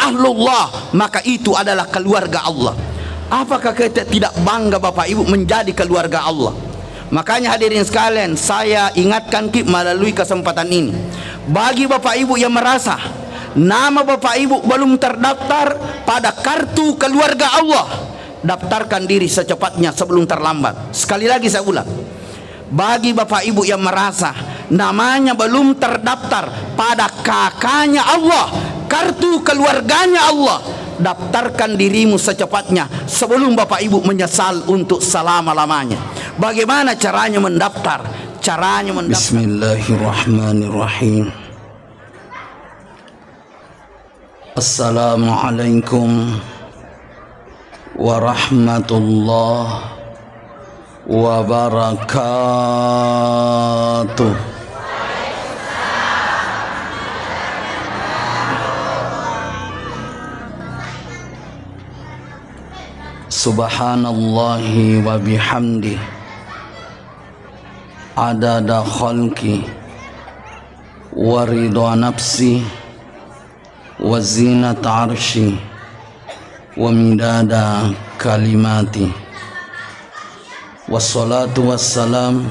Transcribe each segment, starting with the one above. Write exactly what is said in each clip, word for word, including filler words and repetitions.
ahlullah, maka itu adalah keluarga Allah. Apakah kita tidak bangga, Bapak Ibu, menjadi keluarga Allah? Makanya, hadirin sekalian, saya ingatkan ki melalui kesempatan ini, bagi Bapak Ibu yang merasa nama Bapak Ibu belum terdaftar pada kartu keluarga Allah, daftarkan diri secepatnya sebelum terlambat. Sekali lagi saya ulang, bagi Bapak Ibu yang merasa namanya belum terdaftar pada K K-nya Allah, kartu keluarganya Allah, daftarkan dirimu secepatnya sebelum Bapak Ibu menyesal untuk selama-lamanya. Bagaimana caranya mendaftar? Caranya mendaftar. Bismillahirrahmanirrahim. Assalamualaikum warahmatullahi wabarakatuh. Subhanallahi wa bihamdi, adada khalqi, wa ridha nafsi, wa zinata arshi, wa midada kalimati. Wassalatu wassalam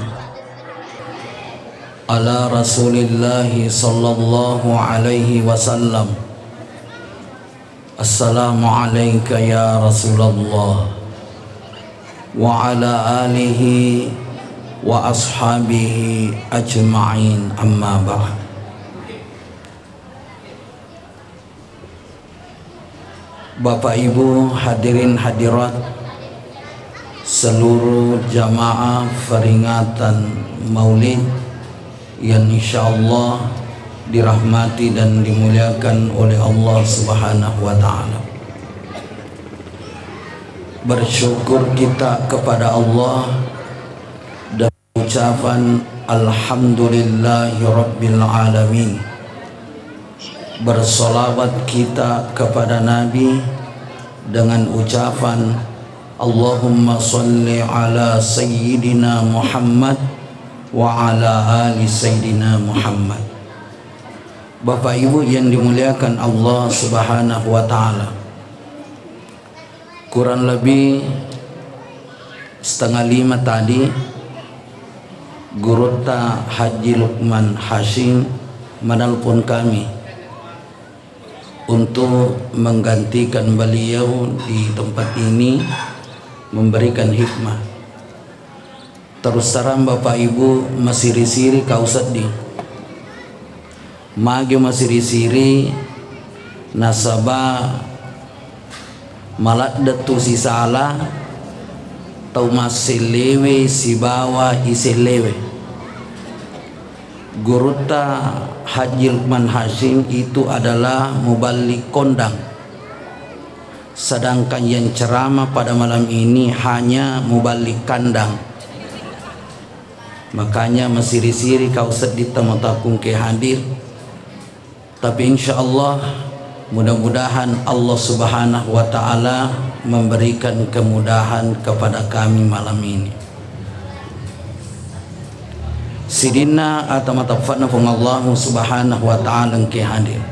ala Rasulillahi sallallahu alaihi wasallam. Assalamu alaika ya Rasulullah, wa ala alihi wa ashabihi ajma'in, amma ba'd. Bapak Ibu hadirin hadirat, seluruh jamaah peringatan Maulid yang insyaallah dirahmati dan dimuliakan oleh Allah Subhanahu wa Ta'ala. Bersyukur kita kepada Allah dan ucapan Alhamdulillahi Rabbil Alamin. Bersolawat kita kepada Nabi dengan ucapan Allahumma salli ala Sayyidina Muhammad wa ala ali Sayyidina Muhammad. Bapak Ibu yang dimuliakan Allah Subhanahu wa Ta'ala, kurang lebih setengah lima tadi, Gurutta Haji Lukman Hasyim menelpon kami untuk menggantikan beliau di tempat ini, memberikan hikmah. Terus terang, Bapak Ibu, masiri-siri kau seddi. Magi masiri-siri, nasaba maladde tu sisala tau massellewe sibawa isellewe. Gurutta Haji Lukman Hasyim itu adalah muballigh kondang, sedangkan yang ceramah pada malam ini hanya muballigh kandang. Makanya masiri-siri kau seddi tau matakkung ke hadir. Tapi insyaallah, mudah-mudahan Allah Subhanahu wa Ta'ala memberikan kemudahan kepada kami malam ini. Sidinna ata matappe'na Puang Allah Subhanahu wa Ta'ala engke hadir.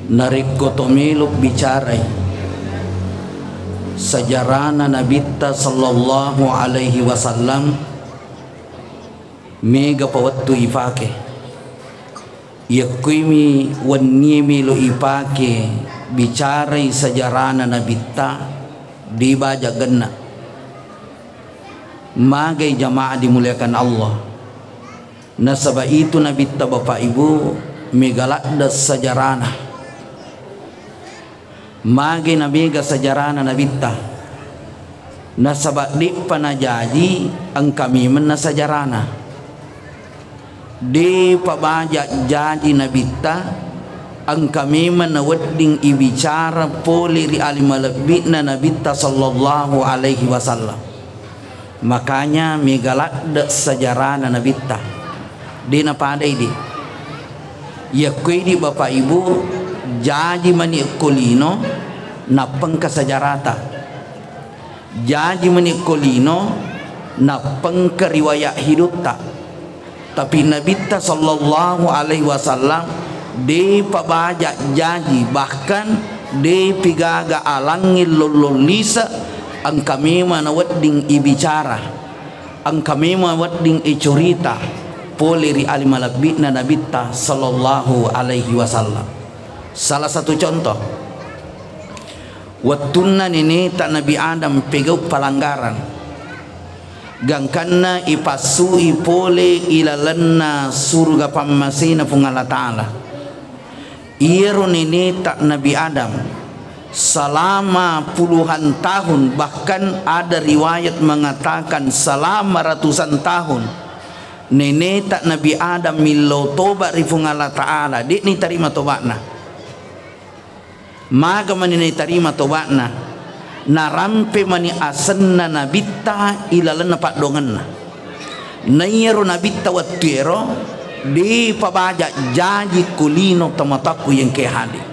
Narekko to melo bicarai sejarahna Nabitta sallallahu alaihi wasallam, mega pa wettu ipake. Yakkuimi wennie melo ipake bicarai sejarahna Nabitta, de baja genna. Magai jamaah dimuliakan Allah. Nasaba itu Nabitta, Bapak Ibu, mega ladde sejarahna. Magi namega sejarahna Nabitta? Nasaba de'pa najaji engka memenna sejarahna. De'pa baja jaji Nabitta, engka memeng nawedding ibicara pole ri ali malebbi'na Nabitta sallallahu alaihi wasallam. Makanya mega ladde sejarahna Nabitta. De napadai di. Yakko idi Bapak Ibu, jaji mani ko lino, nappengka sejarata. Jaji mani ko lino, nappengka riwayat hidupta. Tapi Nabitta sallallahu alaihi wasallam Depa baja jaji, bahkan depi gaga alangnge lollong lise, engka memang nawedding ibicara, engka memang wedding icurita pole ri ali malebbi'na Nabitta sallallahu alaihi wasallam. Salah satu contoh, wettunna neneta Nabi Adam pegau palanggaran, gangkanna ipassui pole ilalenna suruga pammasena Puang Allah Ta'ala. Iyaro neneta Nabi Adam selama puluhan tahun, bahkan ada riwayat mengatakan selama ratusan tahun, neneta Nabi Adam millau toba ri Puang Allah Ta'ala, de'ni tarima toba'na. Maga mani naitarima toba'na, narampe mani asenna Nabitta ilalenna paddoangenna. Naiyaro Nabitta wettuero depa baja jaji ko lino tomatoakku engkae hadir.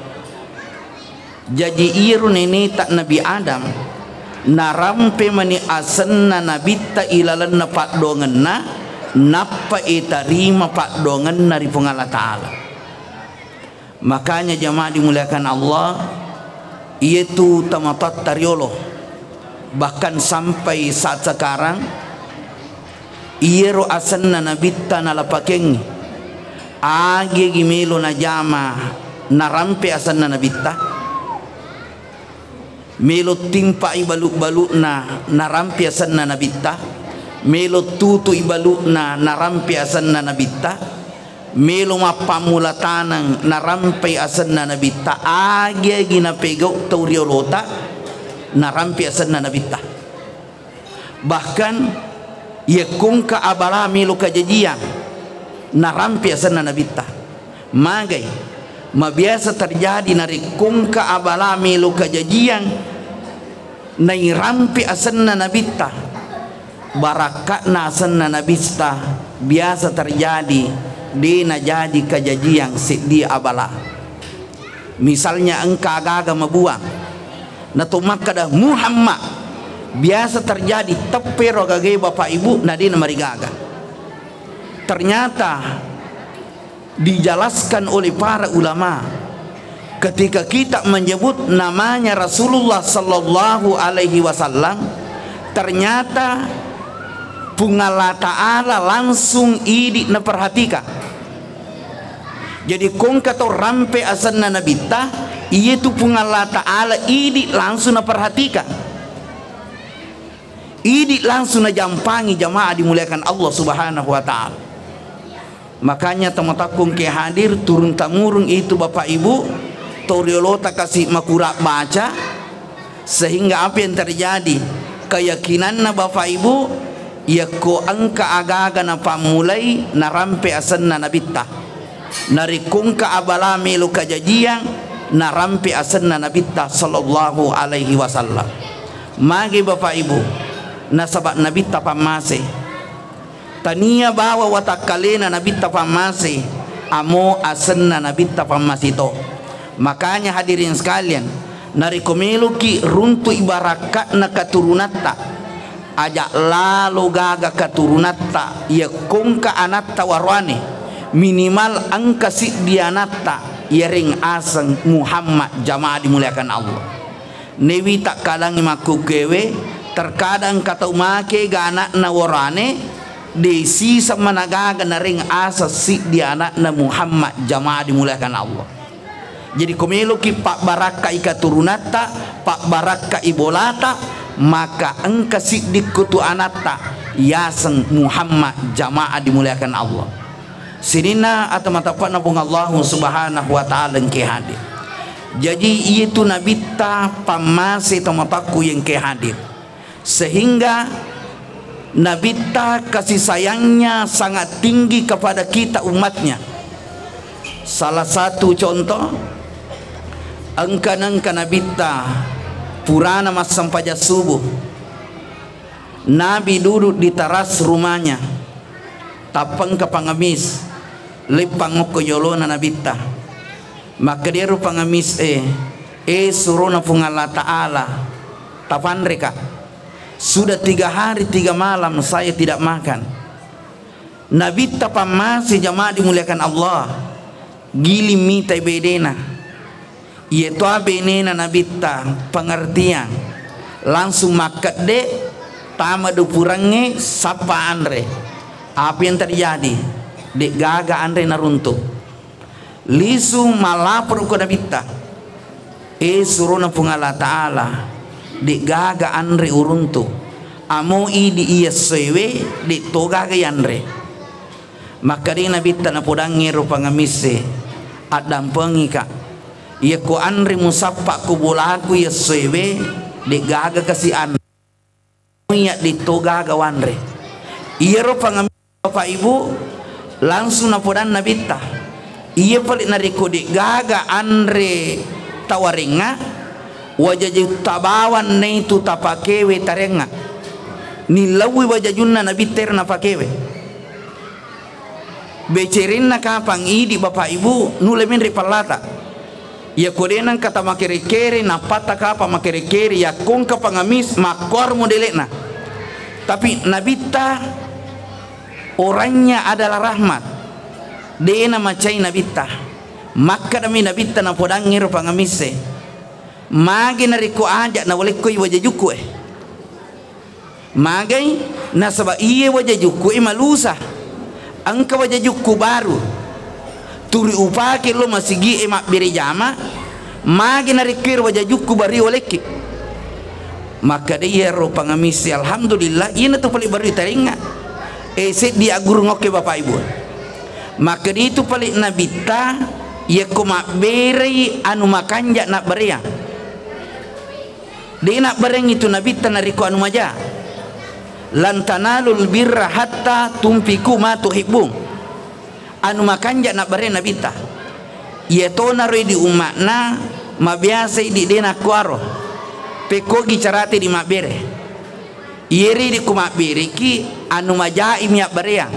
Jaji iyaro neneta Nabi Adam narampe mani asenna Nabitta ilalenna paddoangenna, nappa itarima paddoangenna ri Puang Allah Ta'ala. Makanya jamaah dimuliakan Allah, iyatu tomatoatta riolo, bahkan sampai saat sekarang, iyaro asenna Nabitta nalapakengngi. Agegi melo najama narampe asenna Nabitta? Melo timpa'i balu-balu'na narampe asenna Nabitta? Melo tutu'i balu'na narampe asenna Nabitta? Melo mappammula taneng narampai asenna Nabitta? Agi-agi napegau tau riolota narampe asenna Nabitta. Bahkan, iyakkongka abala melo kajajiang, narampe asenna Nabitta. Magai, mabiasa terjadi narekkongka abala melo kajajiang, nairampe asenna Nabitta, barakka'na asenna Nabitta biasa terjadi, de najaji kajajiang seddi abala. Misalnya engka aga-aga mabuang, nato makkada Muhammad, biasa terjadi teppero agagae Bapak Ibu, na de namarigaga. Ternyata dijelaskan oleh para ulama, ketika kita menyebut namanya Rasulullah sallallahu alaihi wasallam, ternyata Puang Allah Ta'ala langsung idi naperhatikan. Jadi, kongka tau rampe asenna Nabitta, iyatu Puang Allah Ta'ala idi langsung naperhatikan. Idi langsung najampangi, jamaah dimuliakan Allah Subhanahu wa Ta'ala. Makanya, tomatoakku engkae hadir, turun tamurun itu Bapak Ibu, tau riolota kasi makura baca, sehingga apa yang terjadi? Keyakinanna Bapak Ibu, yakko engka aga-aga napammulai, narampe asenna Nabitta. Narekko engka abala melo kajajiang, narampe asenna Nabitta sallallahu alaihi wasallam. Magi Bapak Ibu, nasaba Nabitta pammase. Tania bawa watakkalena Nabitta pammase, amo asenna Nabitta pammase to. Makanya hadirin sekalian, narekko meloki runtu'i barakka'na katurunatta, aja lalo gaga katurunatta, yakko engka anatta waroane, minimal engka siddi anatta, yareng aseng Muhammad, jamaah dimuliakan Allah. Newi takkadangngi makkukkuewe, terkadang engka tau make ga anakna worane, de siseng managaga nareng aseng siddi anakna Muhammad, jamaah dimuliakan Allah. Jadi, ko meloki pabbarakkai katurunatta, pabbarakkai bolata, maka engka siddi kutu anatta yaseng Muhammad, jamaah dimuliakan Allah. Sininna ata matapana Puang Allahu Subhanahu wa Ta'ala engke hadir. Jaji, iyatu Nabitta pammase tomatoakku engke hadir. Sehingga Nabitta kasih sayangnya sangat tinggi kepada kita umatnya. Salah satu contoh, engka nengka Nabitta purana massempajang subuh. Nabi duduk di teras rumahnya. Tappa engka pangemis leppang okko yolona Nabitta. Makkedero pangemis e, "E surona Puang Allah Ta'ala, tapanreka. Sudah tiga hari tiga malam saya tidak makan." Nabitta pammase, jamaah dimuliakan Allah. Giling mitai bedena. Iyatoa benena Nabitta pengertian. Langsung makkedde, tama dupurengnge, sappa anre. Apa yang terjadi? De'gaga anre naruntu. Lisu malapor ko Nabitta. E surona Puang Allah Ta'ala, de'gaga anre uruntu. Amo idi iya essoewe, de'to gaga yanre. Makkedai Nabitta napodangngi ero pangamisse, addampengika. Iyako anre musappa ko bolaku iya essoewe, de'gaga kasi anre. Iya de'to gaga wanre. Iyaro pangamisse, Bapak Ibu, langsung napodang Nabitta. Iya pale narekko de'gaga anre tawarengnga, wajaju tabawang naitu tapakewe tarengnga. Nillauwi wajajunna Nabitta ero napakewe. Becerenna kapang idi, Bapak Ibu, nulle menre pallata. Iyako de' nengka tamakere-kere, nappatta kapang makere-kere, yakko engka pangamis, makkuaro modele'na. Tapi Nabitta orangnya adalah rahmat. De' namacai Nabitta. Makkedami Nabitta napodangngi ero pangamisse, magi narekko aja' nawalekkoi wajajukku e. Magai, nasaba iye wajajukku e malusa. Engka wajajukku baru. Tuli upake lo masigi e mabbere jama, magi narekko ero wajajukku baru walekki. Makkeda iyaro pangamisse, alhamdulillah, iyanatu pale baru tarengnga. E, seddi aggurung okke Bapak Ibu. Makkeda itu pale Nabitta, yakko mabberei anu makanja nabbereang. De' nabbareng itu Nabitta narekko anu maja. Lan tanalul birra hatta tunfiqu ma tuhibbun. Anu makanja nabbareng Nabitta. Iyatonaro idi umma'na mabiasa idi de' nakkuaro. Pekkogi carata idi mabbere. Iyeri idi ko mabbereki anu majai mi abbareang.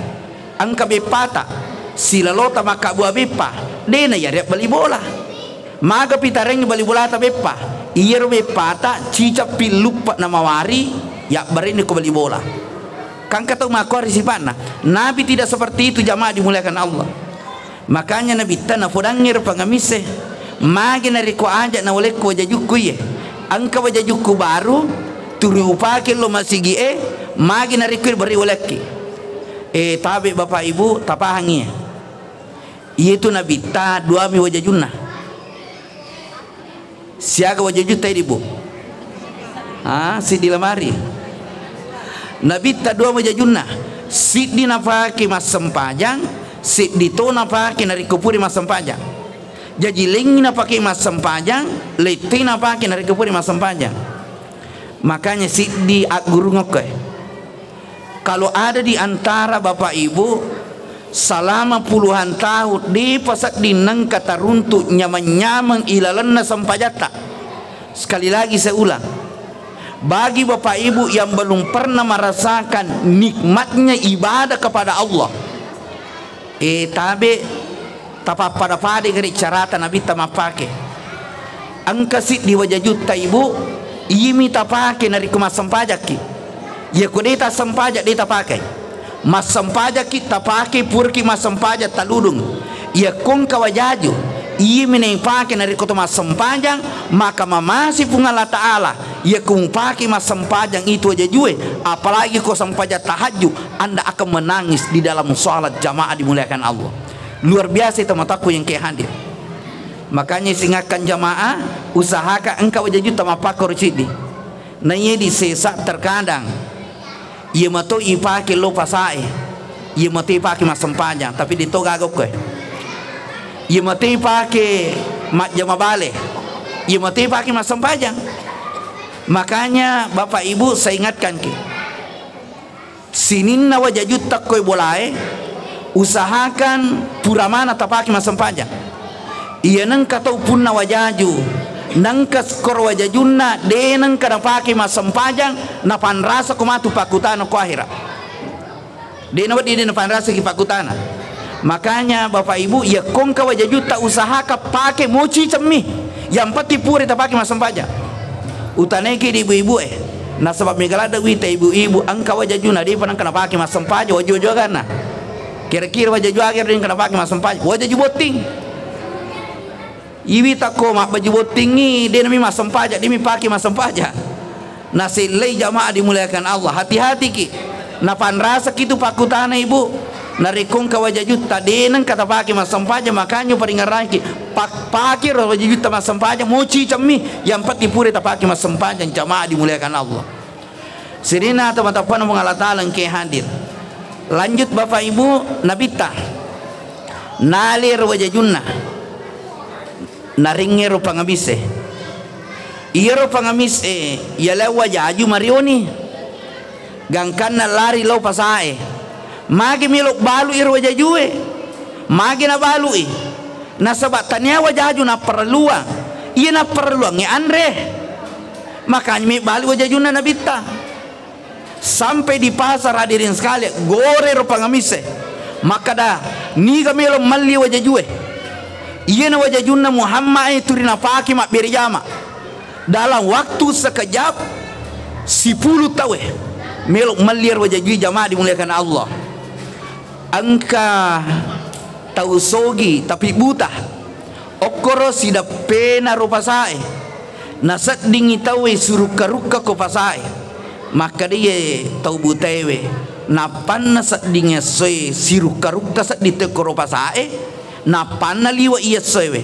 Engka beppata, silalota makkabua beppa, de' na yari abbali bola. Maga pitarengngi bali bolata beppa? Iyaro beppata cicang pilluppa namawari yabbarenni ko bali bola. Kan engka tau makkuari sipa'na. Nabi tidak seperti itu, jamaah dimuliakan Allah. Makanya Nabitta napodangngi ero pangamisse, magi narekko aja' nawalekku wajajukku iye. Engka wajajukku baru, tuli upake lo masigi e, magi narekko bari walekki. E, tabe Bapak Ibu, tapahangi. Iyetu Nabitta duami wajajunna. Siaga wajajutta idi, Bu? Ah, siddi lamari. Nabitta dua wajajunna. Siddi napake massempajang, siddi to napake narekko pura massempajang. Jaji lengngi napake massempajang, lettai napake narekko pura massempajang. Makanya siddi aggurungekko e. Kalau ada di antara Bapak Ibu selama puluhan tahun, de'pa sedding nengka taruntu nyameng-nyameng ilalenna sempajatta. Sekali lagi saya ulang, bagi Bapak Ibu yang belum pernah merasakan nikmatnya ibadah kepada Allah, eh, tabe tapappada-pada gari carata Nabitta mappake. Engka siddi wajajutta, Ibu, iyami tapake narekko massempajakki. Iyako de' tassempajang, de' tapakai. Massempajakki tapake puraki massempajang taludung. Iyako engka wajaju, iyami naipake narekko to massempajang, maka mamase Puang Allah Ta'ala. Iyako mupake massempajang itu wajajue, apalagi ko sempajang tahajud, Anda akan menangis di dalam salat jamaah dimuliakan Allah. Luar biasa itu mataku yang ke hadir. Makanya singakan jamaah, usahakan engka wajajutta mappakoro ciddi. Naiya di sesa terkadang iya mato ipake lo pasae, iya mato ipake massempajang, tapi de' to gaga okkoe. Iya mato ipake majjama bale, iya mato ipake massempajang. Makanya Bapak Ibu, saya ingatkan ki, sininna wajajutta koe bolae, usahakan pura mana tapake massempajang. Iya nengka tau punna wajaju, nengka skoro wajajunna, de' nengka napake massempajang, napanrasa ko matu pakkutana ko akhirat. De' nawedding, de' napanrasaki pakkutana. Makanya Bapak Ibu, iya kongka wajajutta usahakan pake moci cemmi. Yang penting pura tapake massempajang. Utanaiki di ibu-ibu e. Nasaba mega ladde wita ibu-ibu engka wajajuna de'pa nengka napake massempajang, waju-wajuaganna. Kira-kira wajaju aga de' nengka napake massempajang? Wajaju botting. Iwi takko mabbaju bottingngi, de' nami massempajang, de' mi pake massempajang. Nasellei jamaah dimuliakan Allah, hati-hatiki. Napanrasaki tu pakkutana ibu. Narekko engka wajajutta, de' nengka tapake massempajang, makanya paringerrangki. Pak-, pake ro wajajutta massempajang, moci cemmi, yang penting pura tapake massempajang, jamaah dimuliakan Allah. Sininna tomatoppana Puang Allah Ta'ala engke hadir. Lanjut Bapak Ibu, Nabitta. Nale ro wajajunna. Naringngero pangamise. Iyaro pangamise, yalai wajaju marioni. Gangkanna lari lao pasae. Magi melo balu iro wajajue. Magi nabalui. Nasaba tania wajaju napparelluang. Iya napparelluangnge anre. Makanya mebbalu wajajunna Nabitta. Sampai di pasar, hadirin sekalian, gore ro pangamise. Makkada, niga melo malli wajajue. Iyana wajajunna Muhammad e turi napake mabbere jama. Dalam waktu sekejap, sipulu taue melo malli ro wajajue, jamaah dimuliakan Allah. Engka tau sogi tapi buta. Okkoro sideppena ro pasae. Naseddingi tauwe sirukka-rukka ko pasae. Makkeda iye tau butaewe, nappanna sedding essoe sirukka-rukka sedding tau ko ro pasae, nappanna liwe iye essoewe.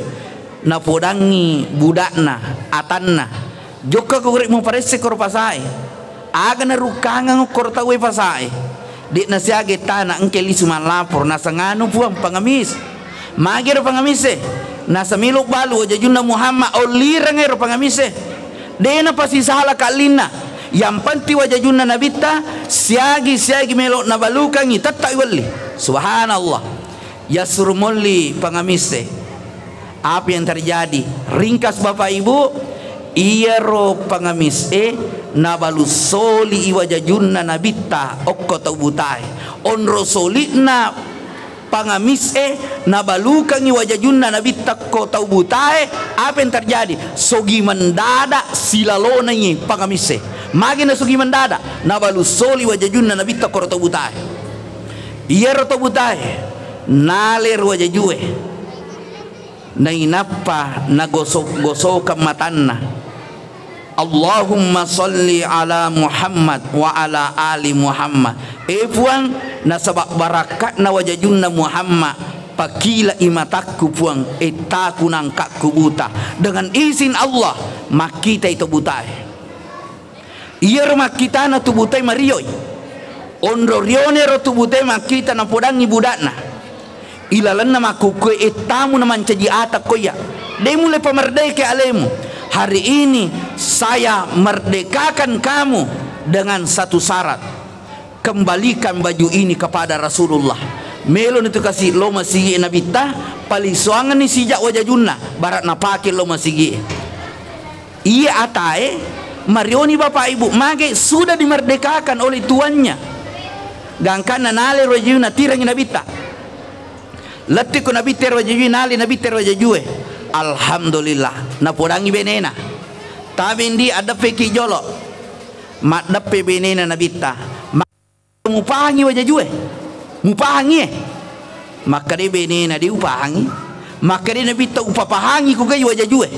Napodangngi budakna, atanna, "Jokka ko gare muparesse ko ro pasae. Aga narukkangeng okkoro tauwe pasae? De'na siaga ettana engke lisu mallapor, naseng anu Puang, pangamis." Magero pangamise? Nasa melo balu wajajunna Muhammad, ollireng ero pangamise. De'na pasisala kallinna. Yang penting wajajunna Nabitta siagi-siagi melo nabalukangi, tettai welli. Subhanallah. Yassuru molli pangamise. Apa yang terjadi? Ringkas Bapak Ibu, iyaro pangamise nabalu soli i wajajunna Nabitta okko tau butae. Onro soli'na pangamise nabalukangi wajajunna Nabitta ko tau butae, apa yang terjadi? Sogi mendadak silalonai pangamise. Magi na sogi mendadak? Nabalu soli wajajunna Nabitta ko ro tau butae. Iyaro tau butae nale ro wajajue. Nainappa nagosok-gosokang matanna. Allahumma salli ala Muhammad wa ala ali Muhammad. E Puang, nasaba barakka'na wajajunna Muhammad, pakilai matakku Puang, ettaku nangkakku buta. Dengan izin Allah, makkitai to butae. Iyaro makkitana tu butae marioi. Onro rione ro tu butae makkita napodangngi budakna. Ilalenna makkukkue ettamu na mancaji ata koya. De mulle pamerdeke alemu. Hari ini saya merdekakan kamu dengan satu syarat. Kembalikan baju ini kepada Rasulullah. Melo ni tu kasi lo masigi Nabitta, palisuangenni sijak wajajunna, barak napake lo masigi. Iya atae, marioni Bapak Ibu, mage sudah dimerdekakan oleh tuannya. Gangkanna nale ro wajajue natirengi Nabitta. Lettuko Nabitta ro wajajue, nale Nabitta ro wajajue. Alhamdulillah, napodangi benena. Tabe ndi addeppeki jolo. Maddeppe benena Nabitta. Mupahangi wajajue? Mupahangi e? Makkeda benena, de upahangi. Makkeda Nabitta, upapahangi kugai wajajue?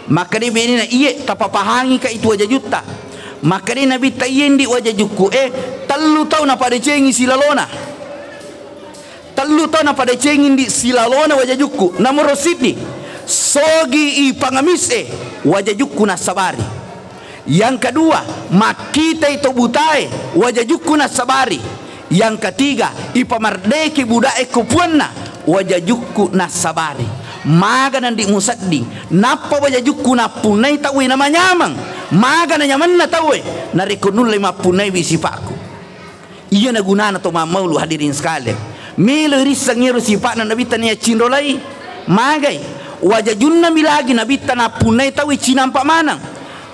Makkeda benena, iye, tapapahangi ka itu wajajutta. Makkeda Nabitta, iye ndi wajajukku e, tellu tau napadecengi silalona. Tellu tau napadecengi ndi silalona wajajukku. Nomoro siddi, sogi i pangamis e, wajajukku nassabari. Yang kedua, makkitai to butae, wajajukku nassabari. Yang ketiga, ipamerdeke budae ko puanna, wajajukku nassabari. Maga nandi musedding, nappa wajajukku nappunnai tauwe namanyameng. Maga nanyamenna tauwe, narekko nulle mappunnaiwi sipakku. Iyana gunana to mammaulu, hadirin sekalian. Melo irisseng iyaro sipa'na Nabitta naiya cinrolai. Magai? Wajajunna mi lagi Nabitta nappunnai tauwe cinampa maneng.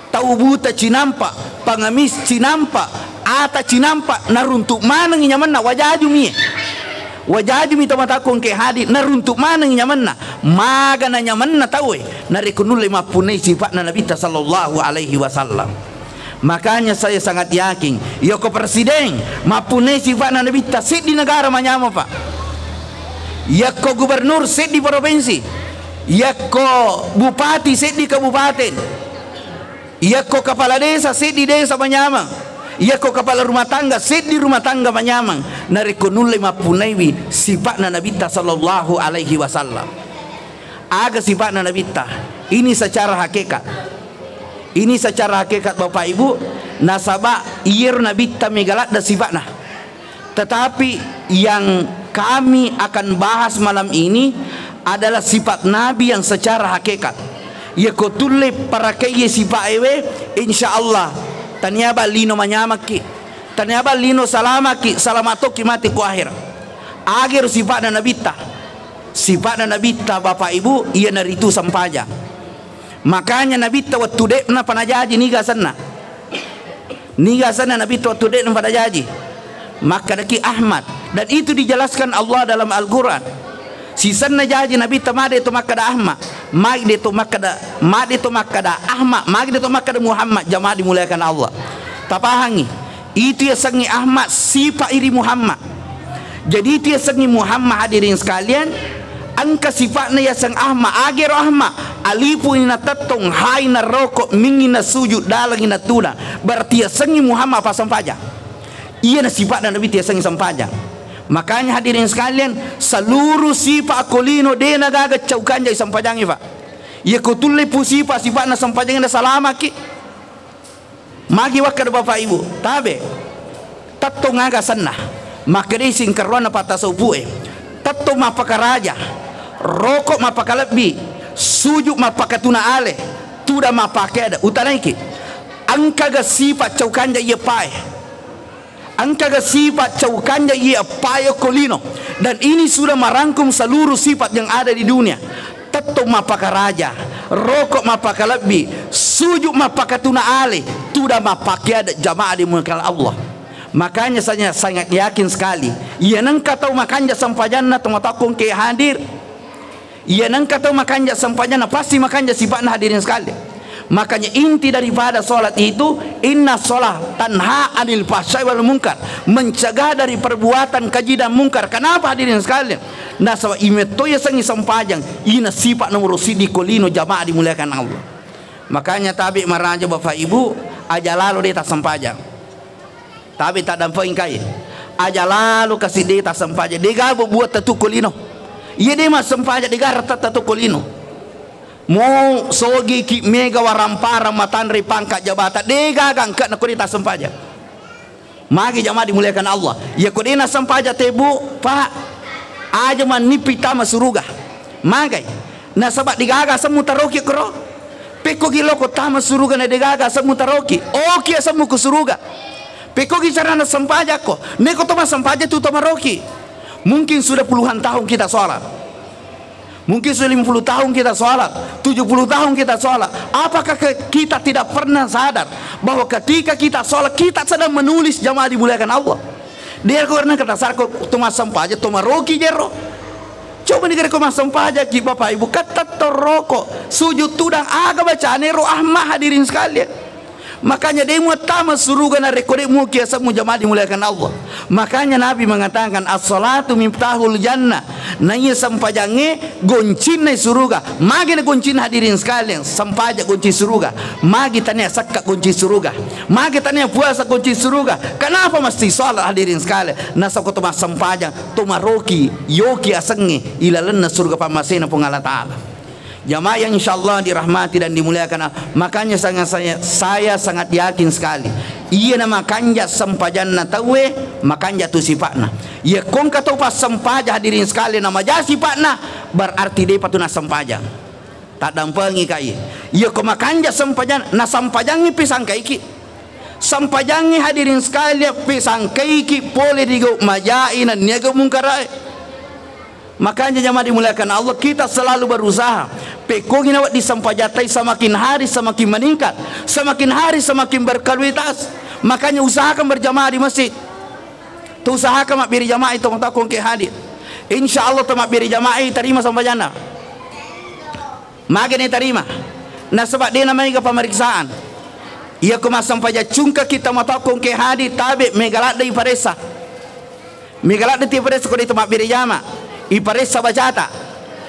Tau buta cinampa, pangamis cinampa, ata cinampa, naruntuk manengi nyamenna, wajajumi. Wajajumi to matakko engke hadir, naruntuk manengi nyamenna. Magana nyamenna tauwe, narekko nulle mappunnai sipa'na Nabitta sallallahu alaihi wasallam. Makanya saya sangat yakin, yako presiden mappunnai sifa'na Nabitta, seddi negara manyama, Pak. Yakko gubernur, seddi provinsi. Yakko bupati seddi kabupaten, yakko kepala desa seddi desa manyameng, yakko kepala rumah tangga seddi rumah tangga manyameng, narekko nulle mappunaiwi sipa'na Nabitta sallallahu alaihi wasallam. Aga sipa'na Nabitta? Ini secara hakikat. Ini secara hakikat, Bapak Ibu, nasaba iyero Nabitta mega ladde sipa'na. Tetapi yang kami akan bahas malam ini adalah sifat Nabi yang secara hakikat. Yako tulle parakaiye sifat ewe, insya Allah taniaba lino manyamakki, taniaba lino salamaki, salama tokki mati ko akhirat. Agero sifa'na Nabitta. Sifa'na Nabitta, Bapak Ibu, iyanaritu sempajang. Makanya Nabitta wettu de'na panajaji niga asenna. Niga asenna Nabitta wettu de'na panajaji. Makkedaki Ahmad. Dan itu dijelaskan Allah dalam Al-Quran. Sisenna jaji Nabitta made to makkeda Ahmad. Magi de to makkeda, made to makkeda Ahmad, magi de to makkeda Muhammad, jamaah dimuliakan Allah. Tapahangi. Itu yasengnge Ahmad sipa iri Muhammad. Jadi itu yasengnge Muhammad, hadirin sekalian, engka sifa'na yaseng Ahmad, agero Ahmad, alipu ina tettong, hai na roko, mingi na sujud, dalengi na tuna. Berarti yasengnge Muhammad apa sempajang? Iyana sifa'na Nabi tiyasengnge sempajang. Makanya hadirin sekalian, seluruh sifa ko lino de na gaga cau kanjai sempajangnge, Pak. Iya ko tulle pu sifa, sifa'na sempajang na salamaki. Magi wakkeda Bapak Ibu, tabe. Tettong aga senna. Makkedai singkaronna patta sopu'e. Tettong mappakaraja. Roko mappakalebbi. Suju mappakatuna ale. Tuda mappakeda. Utanaiki. Engkaga sifat cau kanja iya pae? Engkaga sifat cau kanja iya pae ko lino? Dan ini sudah merangkum seluruh sifat yang ada di dunia. Tettong mappakaraja, roko mappakalebbi, suju mappakatuna ale, tuda mappakeada, jamaah dimuliakan Allah. Makanya saya sangat yakin sekali, iya nengka tau makanja sempajanna, tau matakkong ke hadir, iya nengka tau makanja sempajanna, pasti makanja sifa'na, hadirin sekalian. Makanya inti daripada sholat itu, inna sholat tanha anil fahsyai wal munkar, mencegah dari perbuatan keji dan mungkar. Kenapa, hadirin sekalian? Nasaba imetto yasengngi sempajang, ina sifat nomor siddi ko lino, jamaah dimuliakan Allah. Makanya tabe maraja Bapak Ibu, aja lalo de tassempajang. Tabe taddampengi kai. Aja lalo kasi de tassempajang. Dega buat tatu ko lino. Iya de massempajang, dega rata tatu ko lino. Mo sogi ki mega waramparang matanre pangkat jabatan, dega gangka na ko de tassempajang. Magi jamaah dimuliakan Allah. Iya ko de nassempajang tebu, Pak, aja mannipi tama suruga. Magai. Nasaba degaga asemmu taroki koro. Pekko ki loko tama suruga na degaga asemmu taroki. Oki asemmu ku suruga. Pekko ki carana sempajakko. Neko to massempajang tu tamaroki. Mungkin sudah puluhan tahun kita sholat. Mungkin sudah lima puluh tahun kita sholat, tujuh puluh tahun kita sholat. Apakah ke-, kita tidak pernah sadar bahwa ketika kita sholat, kita sedang menulis, jamaah dimuliakan Allah? Dia karena kata sarko to massempajang, to maroki jero. Coba nih, ko massempajang ki Bapak Ibu, katta toroko, sujud tudang, aga bacane ro Ahmad, hadirin sekalian. Makanya de muattama suruga narekko de muki asemmu, jamaah dimuliakan Allah. Makanya Nabi mengatakan, "As-salatu miftahul jannah." Naiya sempajangnge goncinna suruga. Magi na goncinna, hadirin sekalian? Sempaja gonci suruga. Magi tania sakka gonci suruga? Magi tania puasa gonci suruga? Kenapa mesti salat, hadirin sekalian? Nasaba ko to massempajang, to maroki, yoki asengnge ilalenna suruga pammasena Puang Allah Taala. Jamaah yang insyaallah dirahmati dan dimuliakan Allah. Makanya sangat saya, saya sangat yakin sekali. Iya na makanja sempajanna tauwe, makanja tu sifa'na. Iya kongka tau passempaja, hadirin sekalian, na maja sifa'na, berarti depa tu nassempajang. Taddampengi kai. Iya ko makanja sempajan, nasempajangngi pisangkaiki. Sempajangngi, hadirin sekalian, pisangkaiki pole ri gau majai nennia gau mungkarae. Makanya jamaah dimuliakan Allah, kita selalu berusaha. Pekkogi nawedding sempajattai semakin hari semakin meningkat, semakin hari semakin berkualitas. Makanya usahakan berjamaah di masjid. Tu usahakan mabbere jamaah itu matakkong ke hadir. Insya Allah tu mabbere jamaah terima sempajanna. Magani tarima. Nasaba de na maega pemeriksaan. Iya ko massempajang cungka kita matakkong ke hadir, tabe mega ladde iparessa. Mega ladde tiparessa ko de to mabbere jama. Iparessa bacata.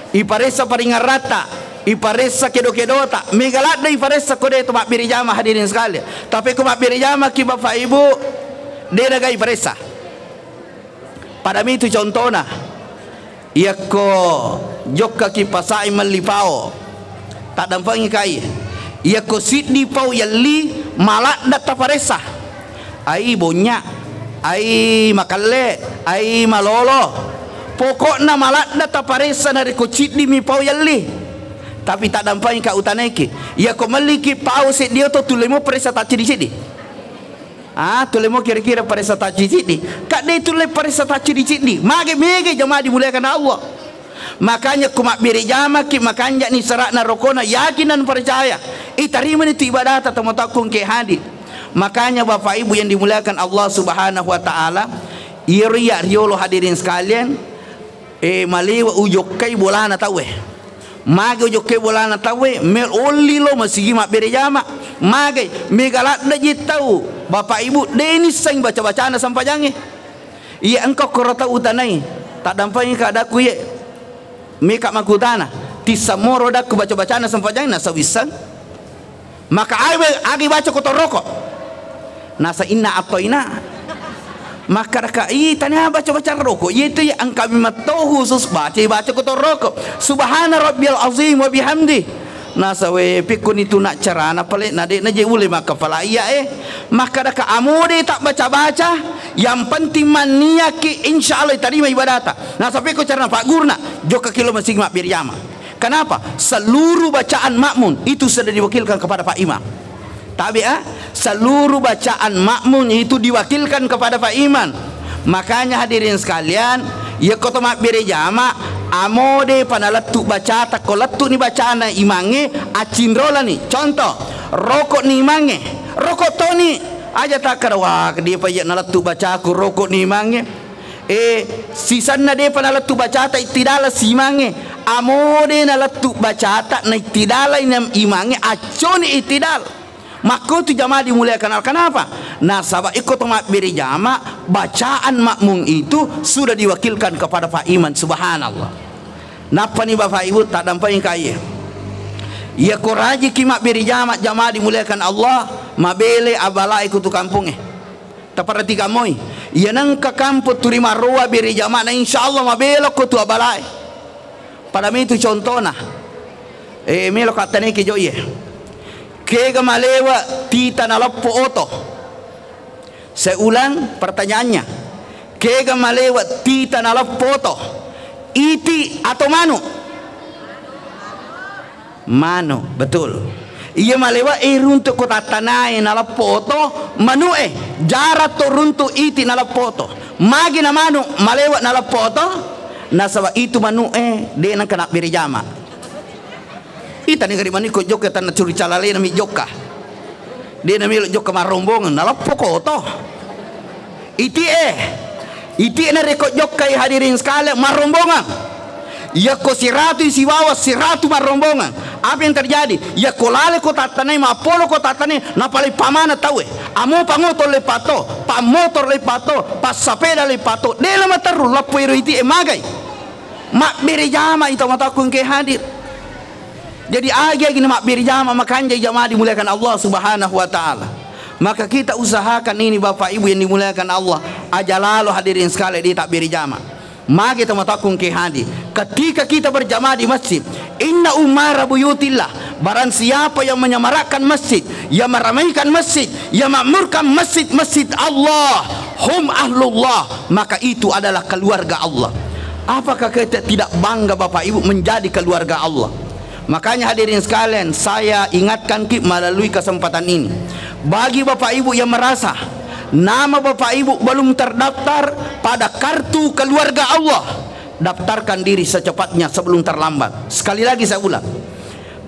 Iparessa paringerratta, iparessa kedo-kedota, mega ladde iparessa ko de to mabbere jama, hadirin sekalian. Tapi ko mabbere jamaki Bapak Ibu, de naga iparessa. Pada mitu contona, iyakko jokkaki pasai melli pao, taddampengi kai. Iyakko siddi pao yelli, maladda taparessa. Ai bonnya, ai makelle, ai malolo. Pokokna maladda taparessa narekko ciddimi pao yelli. Tapi taddampengi ka utanaiki. Iyakko melliki pao seddi oto, tullemo paressa taccidi-cidi. Ah, tullemo kira-kira paressa taccidi-cidi. Kadde tulle paressa taccidi-cidi. Mage mege jamaah dimuliakan Allah. Makanya ko mabbere jamaki, makanjani sara'na rokona, yakin dan percaya, itarimani tu ibadata tomatoakkungke hadir. Makanya Bapak Ibu yang dimuliakan Allah Subhanahu wa Ta'ala, iyaro iya riolo hadirin sekalian, eh, malewa ujokkai bolana tauwe. Mage ujokkai bolana tauwe, mel olli lo masigi mabbere jama. Mage, mega ladde ji tau, Bapak Ibu, de nissengi baca-bacana sempajangnge. Iya engka koro tau utanai, taddampengi ka dakku iye. Meka makutana, tissemmoro dakku baca-bacana sempajangnge, nasa wisseng. Maka awe agi baca ko toroko. Nasa inna attoina. Maka daka, "Ih, tania baca-baca roko. Iya itu ya engka memang tau khusus baca, baca ko toroko. Subhana rabbiyal azim wa bihamdi." Nasa we pikkuni tu nak carana pale na de na je ule maka pala iya eh. Maka daka amode tak baca-baca, yang penting manniaki, insya Allah tarima ibadata. Nasa pekko carana Pak Gurna, jokka kilo masigi mabbere jama. Kenapa? Seluruh bacaan makmum itu sudah diwakilkan kepada Pak Imam. Tabe, ah? Seluruh bacaan makmum itu diwakilkan kepada Pak Imam. Makanya hadirin sekalian, iya ko to mabbere jama, amode pa nalettu bacata, ko lettu ni bacana imangnge, accinrolani. Contoh, rokok ni imangnge, rokok toni. Aja takkada, "Wah, dia pa iya nalettu bacaku, rokok ni imangnge." Eh, sisanna depa nalettu bacata ittidala simangnge. Amode nalettu bacata naittidala inam imangnge, acconi ittidal. Makkotu jamaah dimuliakan Allah. Kenapa? Nasaba ikko to mabbere jama, bacaan makmum itu sudah diwakilkan kepada Pak Imam. Subhanallah. Nappani Bapak Ibu, taddampengi kaiye. Iya ko rajiki mabbere jama, jamaah dimuliakan Allah, mabele abalae kutu kampongnge. Taperhatikan moi. Iya nengka kampong turi maroa bere jamana, insya Allah mabelokko tu abalae. Pada mitu contona. Eh, melo kattaneki jo iye. Kega malewa tita naleppo oto? Saya ulang pertanyaannya. Kega malewa tita naleppo oto? Iti atau manuk? Manu, betul. Iya malewa e runtu ko tattanae naleppo oto, manu e, jarang to runtu iti naleppo oto. Magi na manu malewa naleppo oto? Nasaba itu manu e de nengka nabbere jama. Ita ni gari manu ko jokka tanna curi calalena mi jokka. De na melo jokka marombongan, naleppo ko oto. Iti e, iti e narekko jokkai hadirin sekalian, marombongan. Yakko siratu sibawa siratu marombongan. Apa yang terjadi? Yakko lale ko tattanai, mappolo ko tattanai, napalai pamana tauwe. Amo pangoto le pato, pamotor le pato, passapeda le pato. Dela materru lappo ero iti e magai. Mabbere jama ita mataku engke hadir. Jadi agi-agi na mabbere jama makanjai jamaah dimuliakan Allah Subhanahu wa Ta'ala. Maka kita usahakan ini Bapak Ibu yang dimuliakan Allah, aja lalo hadirin sekalian di tabbere jama. Magi tau matakkung ke hadi. Ketika kita berjamaah di masjid, inna umara buyutillah, barang siapa yang menyemarakkan masjid, yang meramaikan masjid, yang makmurkan masjid-masjid Allah, hum ahlullah, maka itu adalah keluarga Allah. Apakah kita tidak bangga Bapak Ibu menjadi keluarga Allah? Makanya hadirin sekalian, saya ingatkan ki melalui kesempatan ini. Bagi Bapak Ibu yang merasa nama Bapak Ibu belum terdaftar pada kartu keluarga Allah, daftarkan diri secepatnya sebelum terlambat. Sekali lagi saya ulang.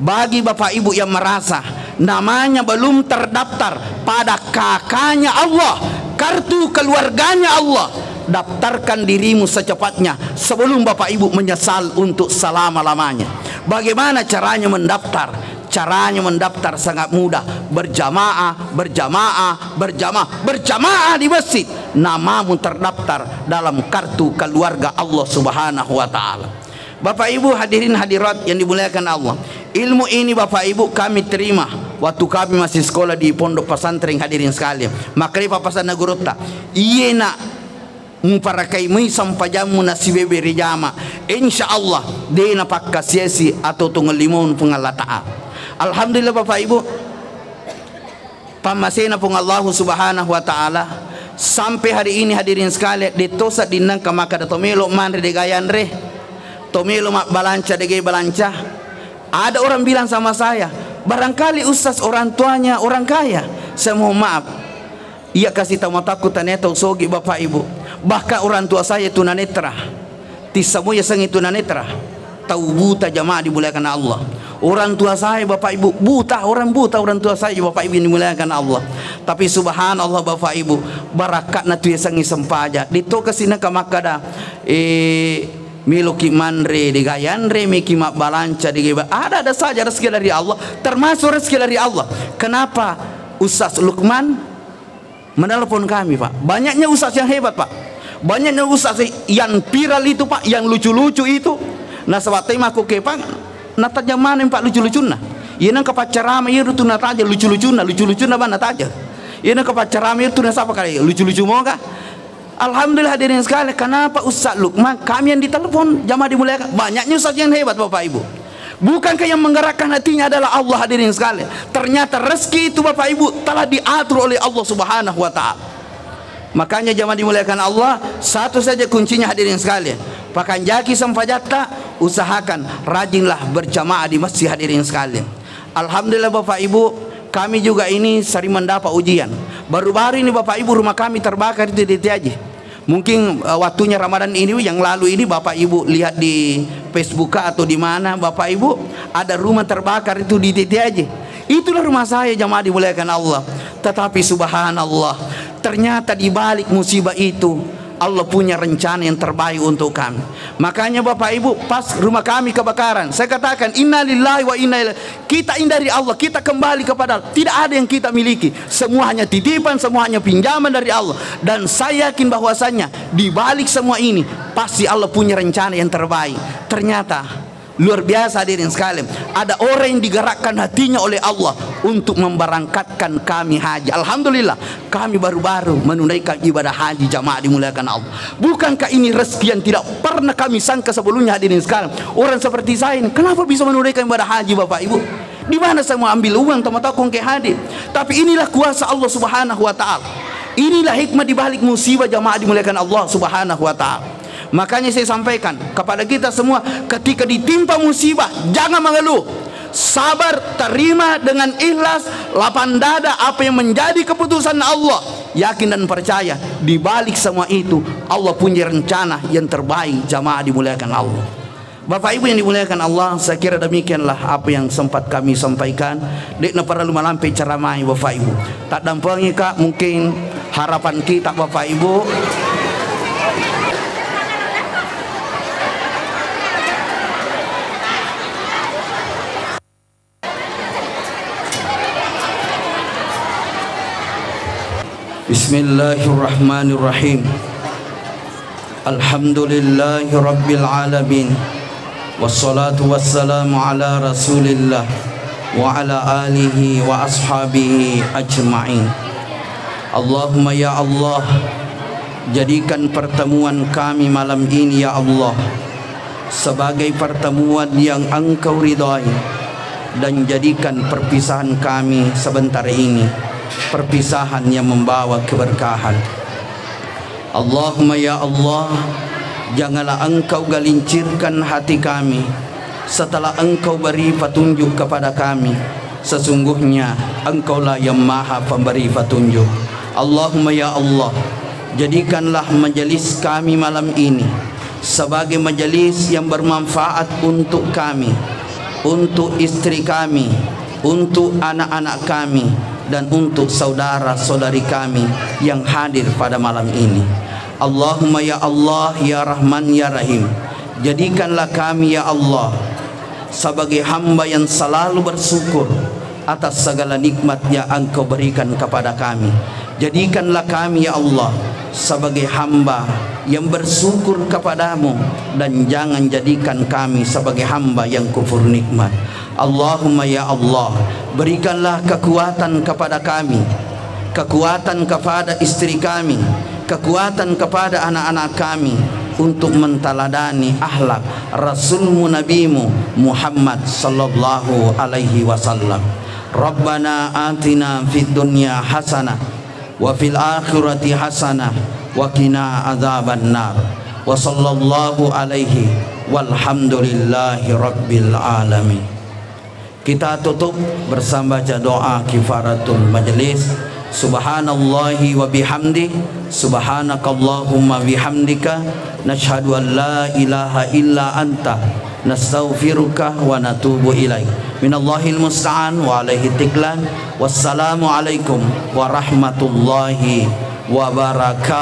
Bagi Bapak Ibu yang merasa namanya belum terdaftar pada K K-nya Allah, kartu keluarganya Allah, daftarkan dirimu secepatnya sebelum Bapak Ibu menyesal untuk selama-lamanya. Bagaimana caranya mendaftar? Caranya mendaftar sangat mudah. Berjamaah, berjamaah, berjamaah, berjamaah di masjid. Namamu terdaftar dalam kartu keluarga Allah Subhanahu wa Ta'ala. Bapak Ibu hadirin hadirat yang dimuliakan Allah, ilmu ini Bapak Ibu kami terima waktu kami masih sekolah di pondok pesantren, hadirin sekalian. Maka pappasanna gurutta, iyena muparakai mui sempajammu nasibebe rijama, insya Allah de napakkasiasi atau tungellimaun Puang Allah Ta'ala. Alhamdulillah Bapak Ibu, pammasena Puang Allahu Subhanahu wa Ta'ala, sampai hari ini hadirin sekalian, de tosa dinnangka makkada to melo manre de gayanre, to melo mabbalanca de gae balanca. Ada orang bilang sama saya, barangkali ustaz orang tuanya orang kaya. Saya mohon maaf, iya kasi tau matakku tane tau sogi Bapak Ibu, bahkan orang tua saya tunanetra. Tissa mo yasengnge tunanetra, tau buta, jamaah dimuliakan Allah. Orang tua saya, Bapak Ibu, buta, orang buta, orang tua saya, Bapak Ibu yang dimuliakan Allah. Tapi subhanallah, Bapak Ibu, barakka'na tu yasengnge sempaja. Ditto kasi nengka makkada, eh, meloki manre, de gayanre, meki mabbalanca, de geba. Ada-ada saja rezeki dari Allah, termasuk rezeki dari Allah. Kenapa Ustaz Lukman menelpon kami, Pak? Banyaknya ustaz yang hebat, Pak. Banyaknya ustaz yang viral itu, Pak, yang lucu-lucu itu. Nasaba tema ku ke, Pak, natajang maneng, Pak, lucu-lucunna. Iya nengka paccarama iya tu natajang lucu-lucunna, lucu-lucunna bang natajang. Iya nengka paccarama iya tu nasapa kali lucu-lucu moga. Alhamdulillah hadirin sekalian, kenapa Ustaz Lukman kami yang ditelepon, jamaah dimuliakan? Banyaknya ustaz yang hebat, Bapak Ibu. Bukankah yang menggerakkan hatinya adalah Allah, hadirin sekalian? Ternyata rezeki itu, Bapak Ibu, telah diatur oleh Allah Subhanahu wa Ta'ala. Makanya, jamaah dimuliakan Allah, satu saja kuncinya, hadirin sekalian. Pakanjaki sempajatta, usahakan rajinlah berjamaah di masjid, hadirin sekalian. Alhamdulillah, Bapak Ibu, kami juga ini sering mendapat ujian. Baru-baru ini, Bapak Ibu, rumah kami terbakar itu di Tiaji. Mungkin, eh, waktunya Ramadan ini, yang lalu ini, Bapak Ibu lihat di Facebook atau di mana, Bapak Ibu, ada rumah terbakar itu di Tiaji. Itulah rumah saya, jamaah dimuliakan Allah. Tetapi subhanallah, ternyata di balik musibah itu, Allah punya rencana yang terbaik untuk kami. Makanya, Bapak Ibu, pas rumah kami kebakaran, saya katakan, "Innalillahi wa inna ilaihi." Kita ini dari Allah, kita kembali kepada Allah. Tidak ada yang kita miliki. Semua hanya titipan, semua hanya pinjaman dari Allah. Dan saya yakin bahwasanya di balik semua ini, pasti Allah punya rencana yang terbaik. Ternyata, luar biasa, hadirin sekalian. Ada orang yang digerakkan hatinya oleh Allah untuk memberangkatkan kami haji. Alhamdulillah, kami baru-baru menunaikan ibadah haji, jamaah dimuliakan Allah. Bukankah ini rezeki yang tidak pernah kami sangka sebelumnya, hadirin sekalian? Orang seperti saya ini, kenapa bisa menunaikan ibadah haji, Bapak Ibu? Di mana saya mau ambil uang, tau matakung ke hadir? Tapi inilah kuasa Allah Subhanahu wa Ta'ala. Inilah hikmah di balik musibah, jamaah dimuliakan Allah Subhanahu wa Ta'ala. Makanya saya sampaikan kepada kita semua, ketika ditimpa musibah, jangan mengeluh. Sabar, terima dengan ikhlas, lapang dada apa yang menjadi keputusan Allah. Yakin dan percaya, di balik semua itu, Allah punya rencana yang terbaik, jamaah dimuliakan Allah. Bapak Ibu yang dimuliakan Allah, saya kira demikianlah apa yang sempat kami sampaikan. De'na parellu malampe ceramai, Bapak Ibu. Taddampengi, Kak, mungkin harapan kita, Bapak Ibu. Bismillahirrahmanirrahim. Alhamdulillahi rabbil alamin. Wassalatu wassalamu ala Rasulillah wa ala alihi wa ashabihi ajma'in. Allahumma ya Allah, jadikan pertemuan kami malam ini, ya Allah, sebagai pertemuan yang Engkau ridhai, dan jadikan perpisahan kami sebentar ini perpisahan yang membawa keberkahan. Allahumma ya Allah, janganlah Engkau gelincirkan hati kami setelah Engkau beri petunjuk kepada kami. Sesungguhnya Engkaulah yang Maha Pemberi petunjuk. Allahumma ya Allah, jadikanlah majelis kami malam ini sebagai majelis yang bermanfaat untuk kami, untuk istri kami, untuk anak-anak kami, dan untuk saudara-saudari kami yang hadir pada malam ini. Allahumma ya Allah, ya Rahman, ya Rahim, jadikanlah kami, ya Allah, sebagai hamba yang selalu bersyukur atas segala nikmat yang Engkau berikan kepada kami. Jadikanlah kami, ya Allah, sebagai hamba yang bersyukur kepadamu, dan jangan jadikan kami sebagai hamba yang kufur nikmat. Allahumma ya Allah, berikanlah kekuatan kepada kami, kekuatan kepada istri kami, kekuatan kepada anak-anak kami untuk mentaladani akhlak Rasulmu Nabimu Muhammad sallallahu alaihi wasallam. Rabbana atina fid dunya hasanah wa fil akhirati hasanah wa qina adzaban nar. Wa sallallahu alaihi walhamdulillahi rabbil alamin. Kita tutup bersama baca doa kifaratul majlis. Subhanallahi wa bihamdi, subhanakallahumma bihamdika, nashhadu an la ilaha illa anta, nastaghfiruka wa natubu ilaik. Minallahil musta'an wa alaihi tiklan. Wassalamualaikum warahmatullahi wabarakatuh.